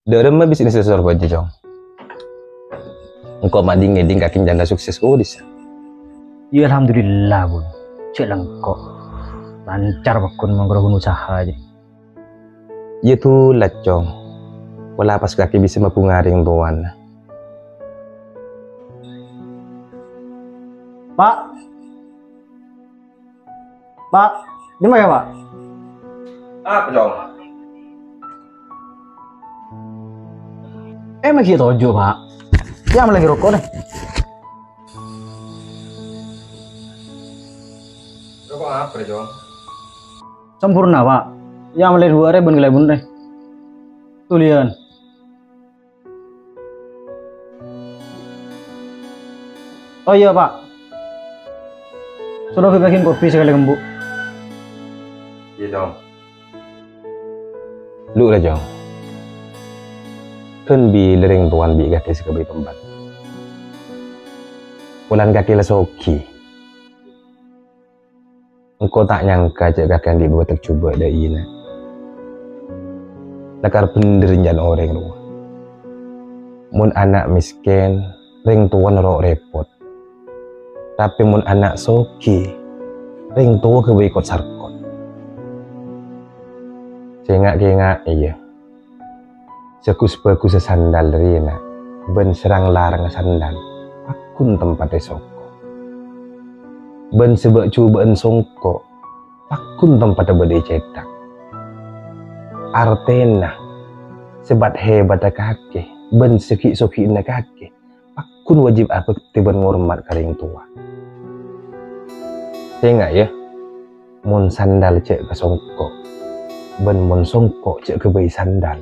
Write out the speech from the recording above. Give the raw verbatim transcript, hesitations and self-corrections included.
Dâ'remma bisnis sè sor bâjâ, Cong? Engko' ma' dhing-ngèdhing kakè jhâ' sukses kodhissa'. Iyâ, alhamdulillah, Bun. Cè' lengko'. Lancar pagghun mangkara ghun usaha jâ. Iyâ, dhulâ, Cong. Pola pas kakè bisa mabhunga rèng towana. Pa'. Pa', dimma, yâ, Pa'? Apa, Cong? Eh, ma' ghi' toju', Pa'. Yâ, mellè roko', nè. Roko' apa, Cong? Sampoerna, Pa'. Yâ, mellè duwâ' arè bân kalèbun, nè. Tuliyân. Oh iyâ, Pa'. Soro bi' bâgiyân kopi sakalè embu'. Iyâ, Cong. Lu ra, Cong. Ghân bilâ rèng towana bi' kakè sè kabây pembantu. Polana kakè la soghi. Engko' ta' nyangka jâ' kakè andi' duwâ' tek jhubâ' dâ' iyâ, Na'. Lakar bhender jhân orèng rowa. Mon ana' mèskèn, rèng towana ro' rèpot. Tapè mon ana' soghi, rèng towa kabây kot-sarkot. Sènga' kènga', iyâ. Sè ghus-bhâghussa sandal rèya, Na', bân sè rang-larangnga sandal, pagghun tempatta songko'. Bân sè bâ'-jhubâ'ân songko', pagghun tempatta bâdâ è cèthak. Artèna, sè bât-hèbâtta kakè, bân sè ghi'-soghi'ânna kakè, pagghun wâjib abhâktè bân ngormat ka rèng towa. Sènga', yâ, mon sandal jâ' ka songko', bân mon songko' jâ' kabây sandal.